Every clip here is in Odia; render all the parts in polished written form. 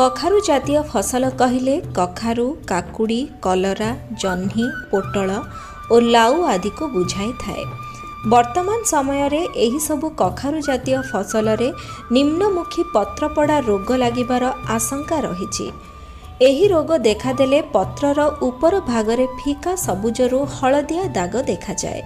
କଖାରୁ ଜାତୀୟ ଫସଲ କହିଲେ କଖାରୁ, କାକୁଡ଼ି, କଲରା, ଜହ୍ନି, ପୋଟଳ ଓ ଲାଉ ଆଦିକୁ ବୁଝାଇଥାଏ। ବର୍ତ୍ତମାନ ସମୟରେ ଏହିସବୁ କଖାରୁ ଜାତୀୟ ଫସଲରେ ନିମ୍ନମୁଖୀ ପତ୍ରପଡ଼ା ରୋଗ ଲାଗିବାର ଆଶଙ୍କା ରହିଛି। ଏହି ରୋଗ ଦେଖାଦେଲେ ପତ୍ରର ଉପର ଭାଗରେ ଫିକା ସବୁଜରୁ ହଳଦିଆ ଦାଗ ଦେଖାଯାଏ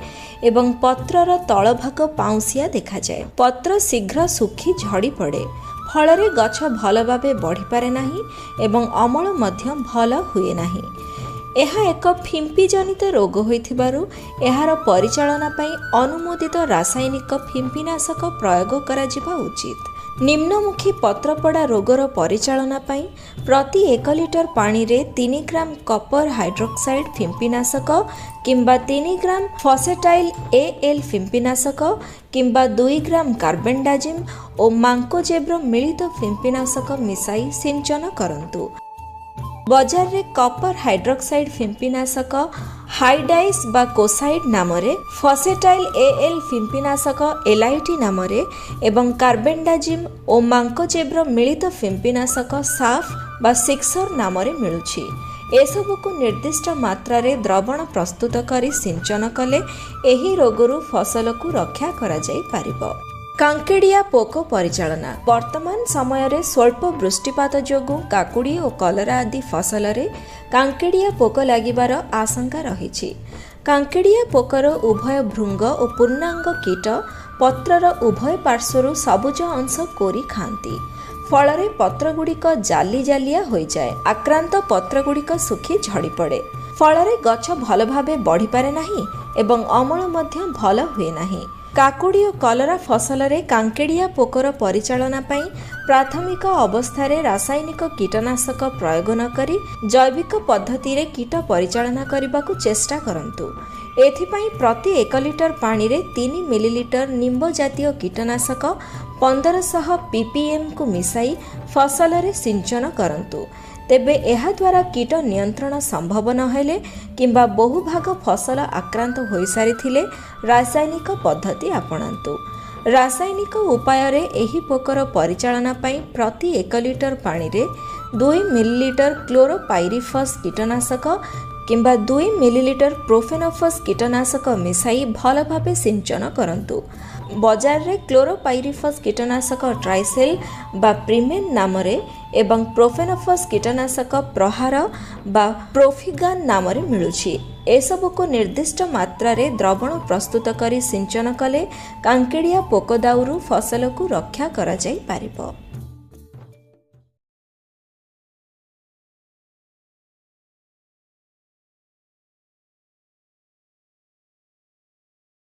ଏବଂ ପତ୍ରର ତଳଭାଗ ପାଉଁଶିଆ ଦେଖାଯାଏ। ପତ୍ର ଶୀଘ୍ର ଶୁଖି ଝଡ଼ିପଡ଼େ। ଫଳରେ ଗଛ ଭଲ ଭାବେ ବଢ଼ିପାରେ ନାହିଁ ଏବଂ ଅମଳ ମଧ୍ୟ ଭଲ ହୁଏ ନାହିଁ। ଏହା ଏକ ଫିମ୍ପିଜନିତ ରୋଗ ହୋଇଥିବାରୁ ଏହାର ପରିଚାଳନା ପାଇଁ ଅନୁମୋଦିତ ରାସାୟନିକ ଫିମ୍ପିନାଶକ ପ୍ରୟୋଗ କରାଯିବା ଉଚିତ। ନିମ୍ନମୁଖୀ ପତ୍ରପଡ଼ା ରୋଗର ପରିଚାଳନା ପାଇଁ ପ୍ରତି 1 ଲିଟର ପାଣିରେ 3 ଗ୍ରାମ କପର ହାଇଡ୍ରୋକ୍ସାଇଡ୍ ଫିମ୍ପିନାଶକ କିମ୍ବା 3 ଗ୍ରାମ ଫସେଟାଇଲ୍ ଏ ଏଲ୍ ଫିମ୍ପିନାଶକ କିମ୍ବା 2 ଗ୍ରାମ କାର୍ବୋଣ୍ଡାଜିମ୍ ଓ ମାଙ୍କୋଜେବ୍ର ମିଳିତ ଫିମ୍ପିନାଶକ ମିଶାଇ ସିଞ୍ଚନ କରନ୍ତୁ। ବଜାରରେ କପର ହାଇଡ୍ରୋକ୍ସାଇଡ୍ ଫିମ୍ପିନାଶକ ହାଇଡାଇସ୍ ବା କୋସାଇଡ୍ ନାମରେ, ଫସେଟାଇଲ୍ ଏ ଏଲ୍ ଫିମ୍ପିନାଶକ ଏଲ୍ଆଇଟି ନାମରେ ଏବଂ କାର୍ବୋଣ୍ଡାଜିମ୍ ଓ ମାଙ୍କୋଜେବ୍ର ମିଳିତ ଫିମ୍ପିନାଶକ ସାଫ୍ ବା ସିକ୍ସର ନାମରେ ମିଳୁଛି। ଏସବୁକୁ ନିର୍ଦ୍ଦିଷ୍ଟ ମାତ୍ରାରେ ଦ୍ରବଣ ପ୍ରସ୍ତୁତ କରି ସିଞ୍ଚନ କଲେ ଏହି ରୋଗରୁ ଫସଲକୁ ରକ୍ଷା କରାଯାଇପାରିବ। କାଙ୍କେଡ଼ିଆ ପୋକ ପରିଚାଳନା। ବର୍ତ୍ତମାନ ସମୟରେ ସ୍ୱଳ୍ପ ବୃଷ୍ଟିପାତ ଯୋଗୁଁ କାକୁଡ଼ି ଓ କଲରା ଆଦି ଫସଲରେ କାଙ୍କେଡ଼ିଆ ପୋକ ଲାଗିବାର ଆଶଙ୍କା ରହିଛି। କାଙ୍କେଡ଼ିଆ ପୋକର ଉଭୟ ଭୃଙ୍ଗ ଓ ପୂର୍ଣ୍ଣାଙ୍ଗ କୀଟ ପତ୍ରର ଉଭୟ ପାର୍ଶ୍ୱରୁ ସବୁଜ ଅଂଶ କୋରି ଖାଆନ୍ତି। ଫଳରେ ପତ୍ରଗୁଡ଼ିକ ଜାଲି ଜାଲିଆ ହୋଇଯାଏ। ଆକ୍ରାନ୍ତ ପତ୍ରଗୁଡ଼ିକ ଶୁଖି ଝଡ଼ିପଡ଼େ। ଫଳରେ ଗଛ ଭଲ ଭାବେ ବଢ଼ିପାରେ ନାହିଁ ଏବଂ ଅମଳ ମଧ୍ୟ ଭଲ ହୁଏ ନାହିଁ। କାକୁଡ଼ି ଓ କଲରା ଫସଲରେ କାଙ୍କେଡ଼ିଆ ପୋକର ପରିଚାଳନା ପାଇଁ ପ୍ରାଥମିକ ଅବସ୍ଥାରେ ରାସାୟନିକ କୀଟନାଶକ ପ୍ରୟୋଗ ନ କରି ଜୈବିକ ପଦ୍ଧତିରେ କୀଟ ପରିଚାଳନା କରିବାକୁ ଚେଷ୍ଟା କରନ୍ତୁ। ଏଥିପାଇଁ ପ୍ରତି 1 ଲିଟର ପାଣିରେ 3 ମିଲିଲିଟର ନିମ୍ବ ଜାତୀୟ କୀଟନାଶକ 1500 ପିପିଏମ୍କୁ ମିଶାଇ ଫସଲରେ ସିଞ୍ଚନ କରନ୍ତୁ। ତେବେ ଏହାଦ୍ୱାରା କୀଟ ନିୟନ୍ତ୍ରଣ ସମ୍ଭବ ନହେଲେ କିମ୍ବା ବହୁଭାଗ ଫସଲ ଆକ୍ରାନ୍ତ ହୋଇସାରିଥିଲେ ରାସାୟନିକ ପଦ୍ଧତି ଆପଣାନ୍ତୁ। ରାସାୟନିକ ଉପାୟରେ ଏହି ପୋକର ପରିଚାଳନା ପାଇଁ ପ୍ରତି 1 ଲିଟର ପାଣିରେ 2 ମିଲିଲିଟର କ୍ଲୋରୋପାଇରିଫସ୍ କୀଟନାଶକ କିମ୍ବା 2 ମିଲିଲିଟର ପ୍ରୋଫେନୋଫସ୍ କୀଟନାଶକ ମିଶାଇ ଭଲ ଭାବେ ସିଞ୍ଚନ କରନ୍ତୁ। ବଜାରରେ କ୍ଲୋରୋପାଇରିଫସ୍ କୀଟନାଶକ ଟ୍ରାଇସେଲ୍ ବା ପ୍ରିମେନ୍ ନାମରେ ଏବଂ ପ୍ରୋଫେନୋଫସ୍ କୀଟନାଶକ ପ୍ରହାର ବା ପ୍ରୋଫିଗାନ୍ ନାମରେ ମିଳୁଛି। ଏସବୁକୁ ନିର୍ଦ୍ଦିଷ୍ଟ ମାତ୍ରାରେ ଦ୍ରବଣ ପ୍ରସ୍ତୁତ କରି ସିଞ୍ଚନ କଲେ କାଙ୍କେଡ଼ିଆ ପୋକ ଦାଉରୁ ଫସଲକୁ ରକ୍ଷା କରାଯାଇପାରିବ।